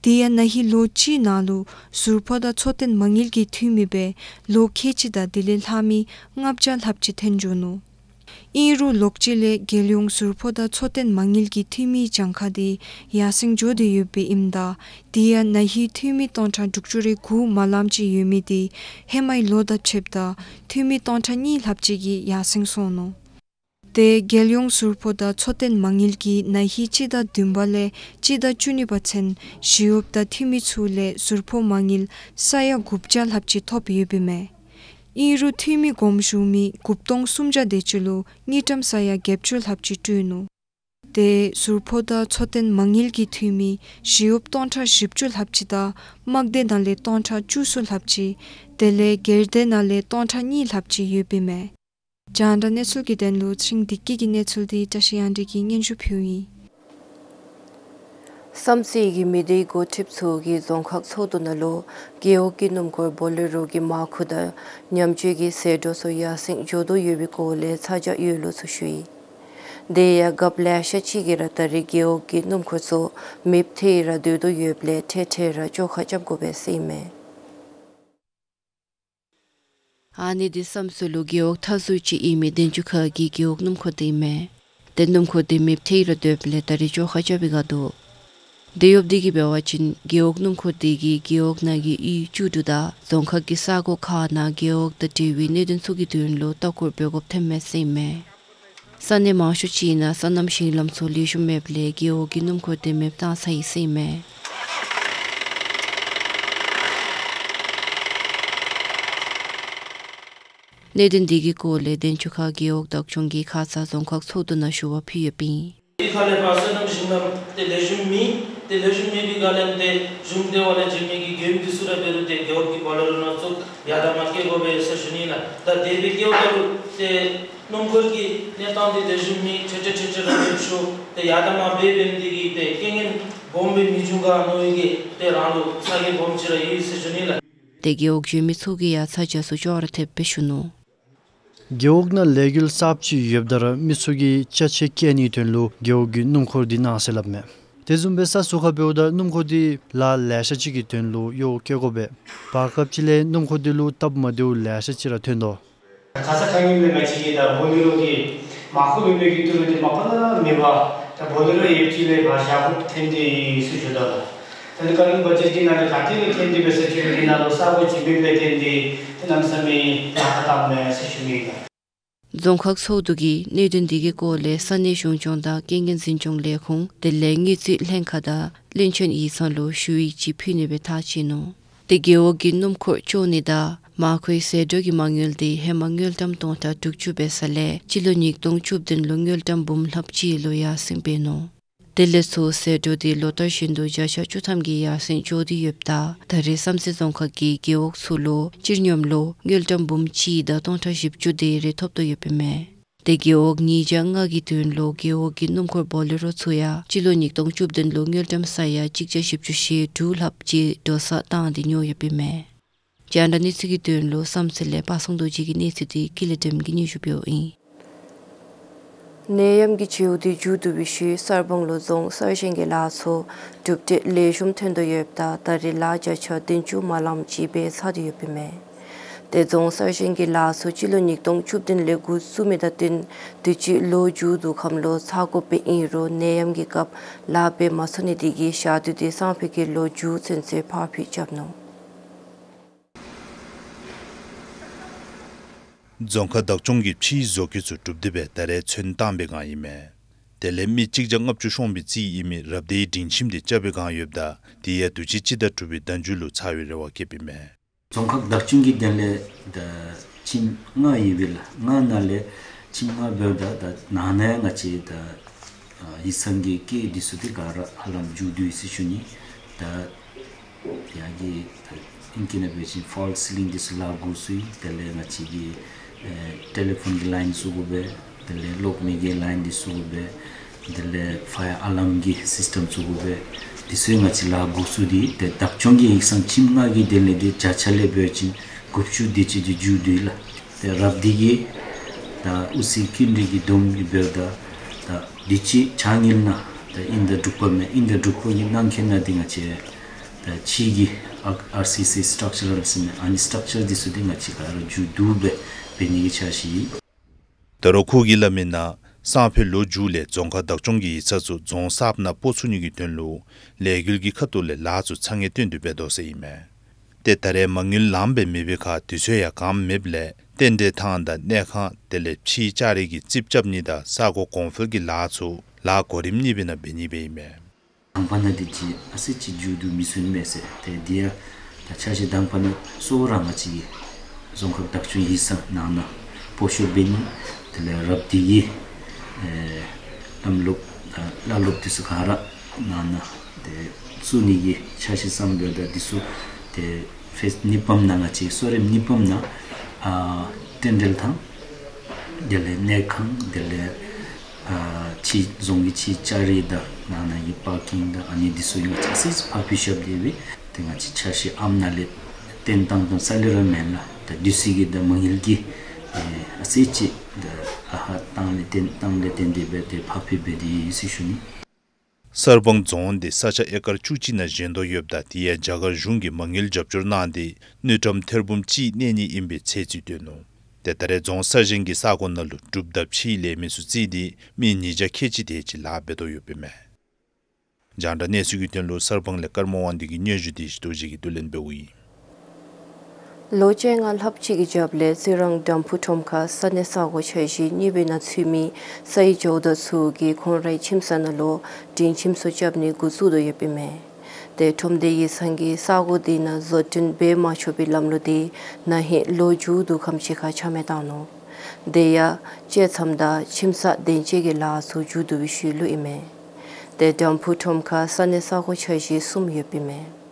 དེ་ཡང་ན་ཧིང་ལོ་གཅིག་ནང་ལུ་ཟུར་ཕོགས་དང་འཚོ་རྟེན་མ་དངུལ་གྱི་འཐུས་མི་སྦེ་ལོ་ཁལ་གཅིག་དང་དེ་ལས་ལྷག་མི་ལྔ་བརྒྱ་ལྷགཔ་ཅིག་ཐོན་འགྱོ་ནུག། ཨིན་རུང་ལོགས་གཅིག་ལས་རྒྱལ་ཡོངས་ཟུར་ཕོགས་དང་འཚོ་རྟེན་མ་དངུལ་གྱི་འཐུས་མིའི་གྱངས་ཁ་དེ་ཡར་སེང་འགྱོ་སྟེ་ཡོདཔ་ཨིནམ་ད་དེ་ཡང་ན་ཧིང་འཐུས་མི་སྟོང་ཕྲག་དྲུག་ཅུ་རེ་དགུ་མ་ལངམ་ཅིག་ཡོད་མི་དེ་ཧེ་མའི་ལོ་དང་ཕྱདཔ་ད་འཐུས་མི་སྟོང་ཕྲག་གཉིས་ལྷགཔ་ཅིག་གིས་ཡར་སེང་སོང་ནུག། དེ་རྒྱལ་ཡོངས་ཟུར་ཕོགས་དང་འཚོ་རྟེན་མ་དངུལ་གྱིས་ན་ཧིང་སྤྱི་ཟླ་བདུན་པ་ལས་སྤྱི་ཟླ་བཅུ་གཉིས་པ་ཚུན་ཞི་གཡོགཔ་དང་འཐུས་མི་ཚུ་ལས་ཟུར་ཕོགས་མ་དངུལ་ས་ཡ་དགུ་བརྒྱ་ལྷགཔ་ཅིག་ཐོབ་ཡོདཔ་ཨིན་མས། ཨིན་རུང་འཐུས་མི་དགོངསམ་ཞུ་མི་དགུ་སྟོང་སུམ་བརྒྱ་དེ་ཅིག་ལུ་དངུལ་ཀྲམ་ས་ཡ་བརྒྱད་ཅུ་ལྷགཔ་ཅིག་སྤྲོད་ནུག། དེ་ཟུར་ཕོགས་དང་འཚོ་རྟེན་མ་དངུལ་གྱི་འཐུས་མི་ཞི་གཡོགཔ་སྟོང་ཕྲག་བཞི་བཅུ་ལྷགཔ་ཅིག་དང་དམག་སྡེ་ནང་ལས་སྟོང་ཕྲག་བཅུ་གསུམ་ལྷགཔ་ཅིག། དེ་ལས་སྒེར་སྡེ་ནང་ལས་སྟོང་ཕྲག་གཉིས་ལྷགཔ་ཅིག་ཡོདཔ་ཨིན་མས། རྒྱང་བསྒྲགས་གནས་ཚུལ་གྱི་དོན་ལུ་ཚེ་རིང་བདེ་སྐྱིད་ཀྱི་གནས་ཚུལ་དེ་བཀྲ་ཤིས་དབྱངས་སྒྲོན་གྱིས་སྙན་ཞུ་ཕུལཝ་ཨིན། བསམ་རྩེ་གི་མི་སྡེའི་འགོ་ཁྲིདཔ་ཚུ་གིས་རྫོང་ཁག་ཚོགས་འདུ་ནང་ལུ་རྒེད་འོག་གི་སྣུམ་འཁོར་བོ་ལེ་རོ་གི་མར་ཁུ་དང་མཉམ་སྤྱོད་ཀྱི་ཟད་འགྲོ་ཚུ་ཡར་སེང་འགྱོ་དོ་ཡོད་པའི་སྐོར་ལས་ཚ་གྱང་ཡོད་ལུགས་ཚུ་ཞུ་ཡི། དེ་ཡང་རྒཔོ་ལེ་ཤ་ཅིག་གིས་ར་ད་རེས་རྒེད་འོག་གི་སྣུམ་འཁོར་ཚུ་མེདཔ་ཐལ་ར་སྡོད་དོ་ཡོདཔ་ལས་ཐད་ཐད་ར་བཅོ་ཁ་རྐྱབ་དགོ་པས་ཟེར་ཨིན་མས། ཨ་ནི་དེ་བསམ་རྩེ་ལུ་རྒེད་འོག་མཐའ་ཟུར་ཅིག་ཨིན་མི་དན་ཆུ་ཁ་གི་རྒེད་འོག་སྣུམ་འཁོར་དེ་ཨིན་མས། དེ་སྣུམ་འཁོར་དེ་མེདཔ་ཐལ་ར་སྡོདཔ་ལས་ད་རེས་བཅོ་ཁ་རྐྱབ་པའི་སྒང་འདུག། དེ་ཡོདཔ་དེ་གིས་འབད་བ་ཅིན་རྒེད་འོག་སྣུམ་འཁོར་དེ་གིས་རྒེད་འོག་ནང་གི་གཡུས་བཅུ་དྲུག་དང་རྫོང་ཁག་གི་ས་གོ་ཁག་ནང་རྒེད་འོག་དང་འབྲེལ་བའི་གནད་དོན་ཚུ་གི་དོན་ལུ་ལྟ་སྐོར་འབད་དགོཔ་ཐོན་མས་ཟེར་ཨིན་མས། ས་གནས་མང་ཤོས་ཅིག་ནང་སོ་ནམ་ཞིང་ལམ་ཚུ་ལེགས་ཤོམ་མེདཔ་ལས་རྒེད་འོག་གི་སྣུམ་འཁོར་དེ་མེདཔ་བཏང་ཚར་ཡི་ཟེར་ཨིན་མས། གནད་དོན་དེ་གི་སྐོར་ལས་དན་ཆུ་ཁ་རྒེད་འོག་བདག་སྐྱོང་གིས་ཁ་ཙ་རྫོང་ཁག་ཚོགས་འདུ་ནང་ཞུ་བ་ཕུལ་ཡོདཔ་ཨིན། དེ་ཁ་ལས་ཕར་སོ་ནམ་ཞིང་ལམ་དེ་ལེགས་ཤོམ་མེད། དེ་ལེགས་ཤོམ་མེད་པའི་སྒང་ལས་དེ་གཞུང་དེ་བ་ལས་བྱིན་མི་གི་མགྱོནམ་དེ་ཚུ་ར་འབད་རུང་དེ་རྒེད་འོག་གི་བོ་ལེ་རོ་ནང་བཙུགས་ཡར་དང་མར་སྐྱེལ་དགོ་པས་ཟེར་ཞུ་ནི་ལགས། ད་དེ་སྦེ་སྐྱེལཝ་ད་ལུ་དེ་སྣུམ་འཁོར་གྱི་གནས་སྟངས་དེ་ལེགས་ཤོམ་མེད། ཁྲེ་ཁྲེ་ཁྲེ་ཁྲེ་ར་ལེགས་ཤོམ་དེ་ཡར་དང་མར་འབད་འབདཝ་དེ་གིས་དེ་རྐྱེན་ངན་སྦོམ་སྦེ་མི་འབྱུང་ག་མནོ་བའི་གི་དེ་རང་ལུ་ཚ་གྱང་སྦོམ་ཅིག་ར་ཡོད་ཟེར་ཞུ་ནི་ལགས། དེ་རྒེད་འོག་བྱིན་མི་ཚུ་གིས་ཡང་ཚ་གྱང་ཚུ་ཅོག་ར་འཐདཔ་སྦེ་ཞུ་ནུག། རྒེད་འོག་ནང་ལས་འགུལ་གསརཔ་ཅིག་ཡོདཔ་ད་ར་མི་ཚུ་གིས་ཅ་ཆས་བཀལ་ནིའི་དོན་ལུ་རྒེད་འོག་གི་སྣུམ་འཁོར་དེ་གནང་ཟེར་སླབ་མས། དེ་བཟུམ་སྦེ་ས་ཟུར་ཁར་འབདཝ་ད་སྣུམ་འཁོར་དེ་ལཱ་ལེ་ཤ་ཅིག་གི་དོན་ལུ་གཡོག་བཀལ་དགོ་པས། བར་སྐབས་ཅིག་ལས་སྣུམ་འཁོར་དེ་ལུ་སྟབས་མ་བདེཝ་ལེ་ཤ་ཅིག་ར་ཐོན་དོ། ཁ་ཙ་ཁ་ཉིནམ་ལས་ང་བཅས་ཀྱི་ད་བོ་ལེ་རོ་གི་མར་ཁུ་མེད་པའི་གི་ཏི་རུ་དེ་མ་པ་ལས་ར་མེད་པར་ད་བོ་ལེ་རོ་ཡོདཔ་ཅིག་ལས་ཕར་བཞག་དགོཔ་ཐོན་ཏེ་ཡོད་ཟེར་ཞུ་དོ་ལགས། ད་ནི་ཀ་ལིམ་བ་ཇེཊ་ཀྱི་ནང་ལས་ག་ཏེ་ལས་ཐོན་ཏེ་འབད་ཟེར་ཞུ་ནི་ནང་ལུ་ས་གོ་བྱིན་མི་ལས་བརྟེན་ཏེ་དེ་གནམ་མེད་ས་མེད་ཡར་ཁ་བཏང་མས་ཟེར་ཞུ་ནི་ལགས། རྫོང་ཁག་ཚོགས་འདུ་གིས་གནད་དོན་དེ་གི་སྐོར་ལས་ས་གནས་གཞུང་སྐྱོང་དང་རྐྱེན་ངན་འཛིན་སྐྱོང་ལས་ཁུངས་དེ་ལས་དངུལ་རྩིས་ལྷན་ཁག་དང་བློན་ཆེན་ཡིག་ཚང་ལུ་ཞུ་ཡིག་ཅིག་ཕུལ་ནི་སྦེ་ཐག་བཅད་ནུག། དེ་རྒེད་འོག་གི་སྣུམ་འཁོར་བཅོ་ནི་དང་མར་ཁུའི་ཟད་འགྲོ་གི་མ་དངུལ་དེ་ཧེ་མ་དངུལ་ཀྲམ་སྟོང་ཕྲག་དྲུག་ཅུ་འབད་ས་ལས་སྤྱི་ལོ་ཉིས་སྟོང་བཅུ་བདུན་ལུ་དངུལ་ཀྲམ་འབུམ་ལྷགཔ་ཅིག་ལུ་ཡར་སེང་འབད་ནུག། དེ་ལས་ཚུར་ཟད་འགྲོ་དེ་ལོ་ལྟར་བཞིན་དུ་བརྒྱ་ཆ་བཅུ་ཐམ་གྱིས་ཡར་སེང་འགྱོ་སྟེ་ཡོདཔ་ད་ད་རེས་བསམ་རྩེ་རྫོང་ཁག་གི་རྒེད་འོག་ཚུ་ལུ་སྤྱིར་སྙོམས་ལུ་དངུལ་ཀྲམ་འབུམ་གཅིག་དང་སྟོང་ཕྲག་བཞི་བཅུ་དེ་རེ་ཐོབ་དོ་ཡོདཔ་ཨིན་མས། དེ་རྒེད་འོག་ཉིས་བརྒྱ་ལྔ་གི་དོན་ལུ་རྒེད་འོག་གི་སྣུམ་འཁོར་བོ་ལེ་རོ་ཚུ་ཡང་སྤྱི་ལོ་ཉིས་སྟོང་བཅུ་བདུན་ལུ་དངུལ་ཀྲམ་ས་ཡ་གཅིག་བརྒྱ་བཞི་བཅུ་ཞེ་དྲུག་ལྷགཔ་ཅིག་འགྲོ་སོང་བཏང་སྟེ་ཉོ་ཡོདཔ་ཨིན་མས། རྒྱང་བསྒྲགས་གནས་ཚུལ་གྱི་དོན་ལུ་བསམ་རྩེ་ལས་དཔའ་སངས་རྡོ་རྗེ་གི་གནས་ཚུལ་དེ་ཀུན་ལེགས་སྒྲོལམ་གིས་སྙན་ཞུ་འབདཝ་ཨིན། ནད་ཡམས་ཀྱི་བྱེལཝ་དེ་མཇུག་བསྡུ་བའི་ཤུལ་གསར་སྤང་ལུ་རྫོང་གསར་བཞེངས་ཀྱི་ལཱ་ཚུ་གྲུབ་འབྲས་ལེགས་ཤོམ་ཐོན་དོ་ཡོདཔ་ད་ད་རེས་ལཱ་བརྒྱ་ཆ་བདུན་ཅུ་མ་ལངམ་ཅིག་སྦེ་ཚར་ཏེ་ཡོདཔ་ཨིན་མས། དེ་རྫོང་གསར་བཞེངས་ཀྱི་ལཱ་ཚུ་སྤྱི་ལོ་ཉིས་སྟོང་བཅུ་བདུན་ལས་འགོ་བཙུགས་མི་དང་བསྟུན་དུས་ཅི་ལོ་མཇུག་བསྡུ་ཁམས་ལུ་ཚར་དགོཔ་སྦེ་ཨིན་རུང་ནད་ཡམས་ཀྱི་སྐབས་ལཱ་འབད་མ་ཚུགས་ནི་དེ་གིས་ཞག་དུས་དེ་སང་ཕོད་ཀྱི་ལོ་མཇུག་ཚུན་ཚོད་ཕར་འགྱངས་རྐྱབ་ནུག། རྫོང་ཁག་བདག་སྐྱོང་གིས་ཕྱིའི་བཟོ་བཀོད་ཚུ་གྲུབ་སྟེ་སྦེ་ད་རེས་ཚོན་བཏང་པའི་སྒང་ཨིན་མས། དེ་ལས་མི་གཅིག་བརྒྱ་ལྔ་བཅུ་ཤོང་བའི་རྩིས་ཨིན་མི་རབ་སྡེའི་སྒྲིང་ཁྱིམ་དེ་རྐྱབ་པའི་སྒང་ཡོདཔ་ད་དེ་ཡང་དུས་ཅི་སྤྱི་ཟླ་དྲུག་པའི་ཟླ་མཇུག་ལུ་ཚར་བའི་རེ་བ་བསྐྱེདཔ་ཨིན་མས། རྫོང་ཁག་བདག་སྐྱོང་གི་དོན་ལས་ད་ཁྱིམ་ལྔ་ཡོད་པས་ལགས། ལྔ་ནང་ལས་ཁྱིམ་ལྔ་འབདཝ་ད་ད་ནང་ན་ཡང་ང་བཅས་ད་ཨ་ཡིག་ཚང་གི་སྐལ་འདི་ཚུ་དེ་ག་ར་ཧ་ལམ་མཇུག་བསྡུ་ཡི་ཟེར་ཞུ་ནི། ད་ ཡར་གྱི་ཨིང་སྐད་ནང་འབད་བ་ཅིན་ཕོལསི་སི་ལིང་འདི་ཚུ་ལཱ་འགོ་བཙུགས་ཡི། དེ་ལས་ང་བཅས་ཀྱི་ཨེ་ཊེ་ལི་ཕོན་གྱི་ལའིན་བཙུགས་དགོ་པས། དེ་ལས་གློག་མེ་གི་ལའིན་འདི་བཙུགས་དགོ་པས། དེ་ལས་ཕ་ཡར་ཨ་ལཱརམ་གྱི་སིསི་ཊམ་བཙུགས་དགོ་པས། འདི་ཚུ་ང་བཅས་ལཱ་འགོ་བཙུགས་ཏེ་ཏེ་བདག་སྐྱོང་གི་ཡིག་ཚང་ཁྱིམ་ལྔ་གི་དོན་ལས་ཏེ་བརྒྱ་ཆ་ལས་འབད་བ་ཅིན་དགུ་བཅུ་དེ་ཅིག་འདི་མཇུག་བསྡུ་ཡི་ལགས། ཏེ་རབ་སྡེ་གི་ད་དབུ་རྩེ་ཀུན་རིག་གི་བསྡོམས་ཀྱིས་འབདཝ་ད་ད་དུས་ཅི་ཕྱགས་སྙིགས་ནང་ད་དབྱིན་ཟླ་དྲུག་པ་མས། དབྱིན་ཟླ་དྲུག་པ་གི་གནངས་ཚེ་ནང་འདི་ང་བཅས་ད་ཕྱི་གི་ཨར་སི་སི་སི་ཊག་ཅར་ཟེར་མི་ཨ་ནི་སི་ཊག་ཅར་འདི་ཚུ་འདི་ང་བཅས་ག་ར་མཇུག་བསྡུ་སྦེ་འབད་ནི་གི་འཆར་གཞི་ཡོད། ད་རུང་ཁོ་གིས་སླབ་མིའི་ནང་སང་ཕོད་ལོ་མཇུག་ལས་རྫོང་ཁག་བདག་སྐྱོང་གི་ཡིག་ཚང་ཚུ་རྫོང་གསརཔ་ནང་སྤོ་ཚུགས་ནི་གི་དོན་ལུ་ལས་འགུལ་གྱི་ཁ་ཐུག་ལས་ལཱ་ཚུ་ཚ་ངེས་སྟོན་དོ་འབད་དོ་ཟེར་ཨིན་མས། ཏེ་ད་རེས་མ་དངུལ་ལངམ་སྦེ་མེད་པའི་ཁར་དུས་ཚོད་ཡང་གངམ་མེདཔ་ལས་རྟེན་འབྲེལ་ཐང་དང་གནས་ཁང་དེ་ལས་ཕྱིའི་ལྕགས་རི་གི་རྩིགཔ་རྐྱབ་ནི་དང་ས་གོ་གོང་འཕེལ་གྱི་ལཱ་ཚུ་ལཱ་གོ་རིམ་གཉིས་པའི་ནང་འབད་ནི་སྦེ་ཨིན་མས། དང་པ་ནང་འདི་ཅིག་ཨ་ཙི་ཅིག་མཇུག་བསྡུ་མི་ཚུགས་ནི་མས་ཟེར། ཏེ་འདི་ཡང་ད་འཆར་གཞི་དང་པ་ནང་གཙོ་བོ་ར་ང་བཅས་ཀྱི་རྫོང་ཁག་བདག་སྐྱོང་ཡིག་ཚང་ནང་ན་སྤོ་ཤོར་འབད་ནི་དེ་ལས་རབ་སྡེ་གི་ཨེ་བླམ་སློབ་ཨ་བླ་སློབ་འདི་ཚུ་ག་ར་ནང་ན་ཏེ་བཙུགས་ནི་གི་འཆར་གཞི་བརྩམས་ཡོདཔ་ད་འདི་ཚུ་ཏེ་ཕེསི་གཉིས་པམ་ནང་ང་བཅས་གསོ་རིམ་གཉིས་པམ་ནང་ཨ་རྟེན་འབྲེལ་ཐང་དེ་ལས་གནས་ཁང་དེ་ལས་ཨ་ཕྱི་རྫོང་གི་ཕྱི་ལྕགས་རི་དང་ནང་ན་གི་པར་ཀིང་དང་ཨ་ནི་འདི་ཚུ་ཡང་ཨ་ཙི་ཕར་ཕུད་རྐྱབ་སྟེ་སྦེ་ཏེ་ང་བཅས་འཆར་གཞི་ཨམ་ནང་ལས་བཏོན་བཏང་བཏང་རྩ་ལས་ར་མེན་ལགས། ད་དུས་ཚོད་ཀྱི་དང་མ་དངུལ་གྱི་ཨེ་ཨ་ཙི་ཅིག་ད་ཨ་ཧ་བཏང་ལས་བཏོན་བཏང་ལས་བརྟེན་ཏེ་སྦེ་ཏེ་ཕར་ཕུད་འབད་དེ་ཡོད་ཟེར་ཞུ་ནི། གསར་སྤང་རྫོང་འདི་ས་ཆ་ཨེ་ཀར་བཅུ་གཅིག་ནང་བཞེངས་དོ་ཡོདཔ་ད་དེ་ཡང་རྒྱ་གར་གཞུང་གིས་མ་དངུལ་རྒྱབ་སྐྱོར་གནང་སྟེ་དངུལ་ཀྲམ་ཐེར་འབུམ་གཅིག་གནས་ནི་ཨིན་པའི་ཚད་རྩིས་སྟོན་ནུག། ཏེ་ད་རེས་རྫོང་གསར་བཞེངས་ཀྱི་ས་གོ་ནང་ལུ་གྲུབ་མཐའ་ཕྱིའི་ལས་མི་ཚུ་བརྩིས་ཏེ་མི་ཉིས་བརྒྱ་ཁལ་གཅིག་དེ་ཅིག་ལཱ་འབད་དོ་ཡོདཔ་ཨིན་མས། རྒྱང་བསྒྲགས་གནས་ཚུལ་གྱི་དོན་ལུ་གསར་སྤང་ལས་ཀརྨ་དབང་འདུས་ཀྱི་སྙན་ཞུ་དེ་ཞུ་དོ་བཅས་ཀྱིས་བསྡུ་ལེན་འབདཝ་ཨིན། ལོ་བཅོ་ལྔ་ལྷག་ཅིག་གི་རྒྱབ་ལས་རྩི་རང་དམ་ཕུ་ཁྲོམ་ཁར་ས་གནས་ས་གོ་འཆར་གཞི་གཉིས་པའི་ནང་ཚུད་མི་སའི་ཇོ་བདག་ཚུ་གིས་ཁོང་རའི་ཁྱིམ་ཚང་ནང་ལུ་སྒྲིང་ཁྱིམ་ཚུ་རྐྱབ་ནི་འགོ་བཙུགས་དོ་ཡོདཔ་ཨིན་མས། ཏེ་ཁྲོམ་སྡེ་ཡིག་ཚང་གིས་ས་གོ་དེ་ནང་བཟོ་སྐྲུན་འབད་མ་ཆོག་པའི་ལམ་ལུགས་དེ་ན་ཧིང་ལོ་མཇུག་བསྡུ་ཁམས་ཅིག་ཁར་ཆ་མེད་བཏང་ནུག། དེ་ཡང་བཅད་མཚམས་དང་ཁྱིམ་ཚང་བདེན་བཅད་ཀྱི་ལཱ་ཚུ་མཇུག་བསྡུ་བའི་ཤུལ་ལུ་ཨིན་མས། ཏེ་དམ་ཕུ་ཁྲོམ་ཁར་ས་གནས་ས་གོ་འཆར་གཞི་གསུམ་ཡོདཔ་ཨིན་མས།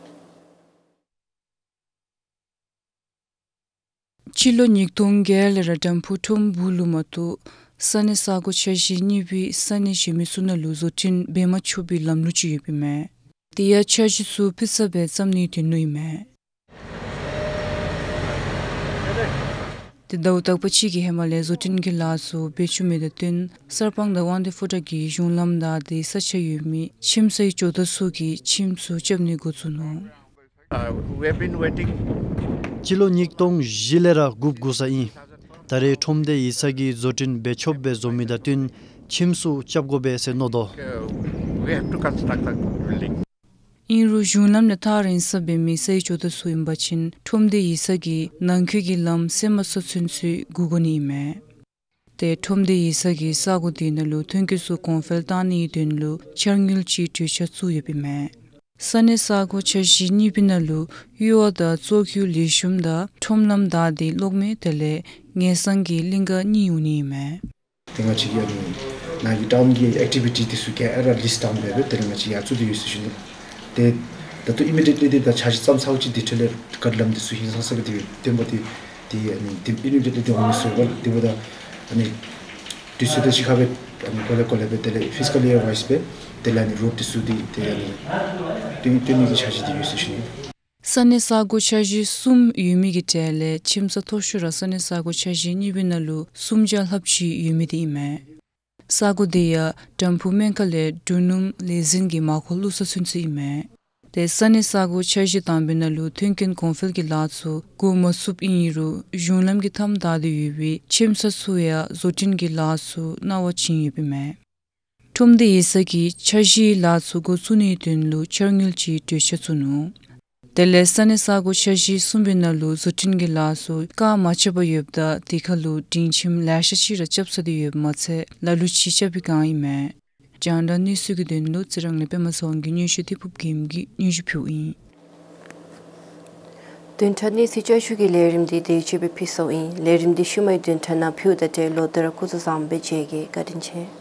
སྤྱི་ལོ་ཉིས་སྟོང་བརྒྱད་ལས་ར་དམ་ཕུ་ཁྲོམ་སྦུག་ལུ་མ་གཏོགས་ས་གནས་ས་གོ་འཆར་གཞི་གཉིས་པའི་ས་གནས་གཞན་མི་ཚུ་ནང་ལུ་བཟོ་སྐྲུན་འབད་མ་ཆོག་པའི་ལམ་ལུགས་ཅིག་ཡོདཔ་ཨིན་མས། དེ་ཡང་འཆར་གཞི་ཚུ་ཕུལ་ས་སྦེ་བརྩམ་ནིའི་དོན་ལུ་ཨིན་མས། ཏེ་ཟླཝ་དག་པ་ཅིག་གི་ཧེ་མ་ལས་བཟོ་སྐྲུན་གྱི་ལཱ་ཚུ་འབད་བཅུག་མི་དང་བསྟུན་གསར་སྤང་དང་དབང་འདུས་ཕོ་བྲང་གི་གཞུང་ལམ་བདའ་སྟེ་ས་ཆ་ཡོད་མི་ཁྱིམ་ཚང་གི་ཇོ་བདག་ཚུ་གིས་ཁྱིམ་ཚུ་རྐྱབ་ནི་འགོ་བཙུགས་ནུག། Uh, we have been waiting. སྤྱི་ལོ་ཉིས་སྟོང་བཞི་ལས་ར་སྒུག་སྒུག་ས་ཨིན། ད་རེས་ཁྲོམ་སྡེ་ཡིག་ཚང་གིས་བཟོ་སྐྲུན་འབད་ཆོགཔ་སྦེ་བཟོ་མི་དང་བསྟུན་ཁྱིམ་ཚུ་རྐྱབ་དགོ་པས་ཟེར་མནོ་དོ། Uh, we have to construct the building. ཨིན་རུང་གཞུང་ལམ་ལས་ཐག་རིང་ས་འབད་མི་སའི་ཇོ་བདག་ཚུ་ཨིན་པ་ཅིན་ཁྲོམ་སྡེ་ཡིག་ཚང་གིས་ནང་འཁོད་ཀྱི་ལམ་སེལ་མ་ཚུགས་ཚུན་ཚོད་སྒུག་དགོ་ནི་ཨིན་མས། ཏེ་ཁྲོམ་སྡེ་ཡིག་ཚང་གིས་ས་གོ་དེ་ནང་ལུ་ཐོན་སྐྱེད་ཚུ་གོང་འཕེལ་གཏང་ནིའི་དོན་ལུ་འཆར་དངུལ་ཅིག་གྲོས་འཆར་བཙུགས་ཡོདཔ་ཨིན་མས། ས་གནས་ས་གོ་འཆར་གཞི་གཉིས་པའི་ནང་ལུ་གཡུར་བ་དང་བཙོག་གུ་ལེགས་ཤོམ་དང་ཁྲོམ་ལམ་བདའ་སྟེ་གློག་མེ་དེ་ལས་ངེས་གསང་གི་གླིང་ག་གཉིས་འོང་ནི་ཨིན་མས། ཏེ་ང་བཅས་ཀྱི་ཨ་ནི་ནཱ་གི་ཊའུན་གྱི་ཨེག་ཊི་བི་ཊི་འདི་ཚུ་ག་ར་ལིསཊ་ཌའུན་འབད་སྦེ་དེ་ལས་ང་བཅས་ཡར་བཙུགས་ཏེ་ཡོད་ཟེར་ཞུ་ནི། ཏེ་ད་ལྟོ་ཨི་མི་ཌི་ཡེཊ་ལི་འདི་ད་འཆར་གཞི་བརྩམས་ཚརཝ་ཅིག་འདི་འཕྲོ་ལས་བཀག་ལམ་འདི་ཚུ་ཧིང་སངས་ས་སྦེ་འདི་བཏོན་པ་འདི་འདི་ཨ་ནི་འདི་ཨི་མི་ཌི་ཡེཊ་ལི་འདི་འོང་མི་ཚུགས་པས། འདི་འབདཝ་ད་ཨ་ནི་དུས་ཚོད་དང་གཅིག་ཁར་སྦེ་ཨ་ནི་གོ་ལེ་གོ་ལེ་སྦེ་དེ་ལས་ཕིས་ཀཱལ་ཡར་ཝའིསི་སྦེ་དེ་ལས་ཨ་ནི་རོཌ་འདི་ཚུ་འདི་ཏེ་ཨ་ནི་བཏོན་བཏོན་ནི་གི་འཆར་གཞི་འདི་ཡོད་ཟེར་ཞུ་ནི། ས་གནས་ས་གོ་འཆར་གཞི་གསུམ་ཡོད་མི་གི་གྲས་ལས་ཁྱིམ་ཚང་མཐོ་ཤོས་ར་ས་གནས་ས་གོ་འཆར་གཞི་གཉིས་པའི་ནང་ལུ་སུམ་བརྒྱ་ལྷགཔ་ཅིག་ཡོད་མི་འདི་ཨིན་མས། ས་གོ་འདི་ཡང་དམ་ཕུ་སྨན་ཁང་ལས་འབྲུག་སྣུམ་ལས་འཛིན་གྱི་མར་ཁུ་བླུག་ས་ཚུན་ཚོད་ཨིན་མས། ཏེ་ས་གནས་ས་གོ་འཆར་གཞི་དང་པའི་ནང་ལུ་མཐུན་རྐྱེན་གོང་འཕེལ་གྱི་ལཱ་ཚུ་འགོ་མ་བཙུགསཔ་ཨིན་རུང་གཞུང་ལམ་གྱི་མཐའམ་བདའ་སྟེ་ཡོད་པའི་ཁྱིམ་ཚང་ཚུ་ཡང་བཟོ་སྐྲུན་གྱི་ལཱ་ཚུ་གནང་བ་བྱིན་ཡོདཔ་ཨིན་མས། ཁྲོམ་སྡེ་ཡིག་ཚང་གིས་འཆར་གཞིའི་ལཱ་ཚུ་འགོ་བཙུགས་ནིའི་དོན་ལུ་འཆར་དངུལ་ཅིག་གྲོས་འཆར་བཙུགས་ནུག། དེ་ལས་ས་གནས་ས་གོ་འཆར་གཞི་གསུམ་པའི་ནང་ལུ་བཟོ་སྐྲུན་གྱི་ལཱ་ཚུ་བཀག་མ་ཆོད་པར་ཡོདཔ་ད་དེ་ཁར་ལུ་སྒྲིང་ཁྱིམ་ལེ་ཤ་ཅིག་ར་རྐྱབ་ཚར་ཏེ་ཡོདཔ་མ་ཚད་ལ་ལུ་ཅིག་རྐྱབ་པའི་བསྒང་ཨིན་མས། རྒྱང་བསྒྲགས་གནས་ཚུལ་གྱི་དོན་ལུ་རྩི་རང་ལས་པདྨ་ཚེ་དབང་གིས་སྙན་ཞུ་དེ་ཕུབ་རྒྱལམ་གྱིས་སྙན་ཞུ་ཕུལཝ་ཨིན། བདུན་ཕྲག་གནས་ཚུལ་བསྐྱར་ཞུ་གི་ལས་རིམ་འདི་དེ་ཅིག་སྦེ་ཕུལ་སོང་ཨིན། ལས་རིམ་འདི་ཤུལ་མའི་བདུན་ཕྲག་ནང་ཕུལཝ་ད་ཏེ་ལོག་སྟེ་ར་སྐུ་གཟུགས་བཟང་པོ་སྦེ་མཇལ་གེ། བཀའ་དྲིན་ཆེ།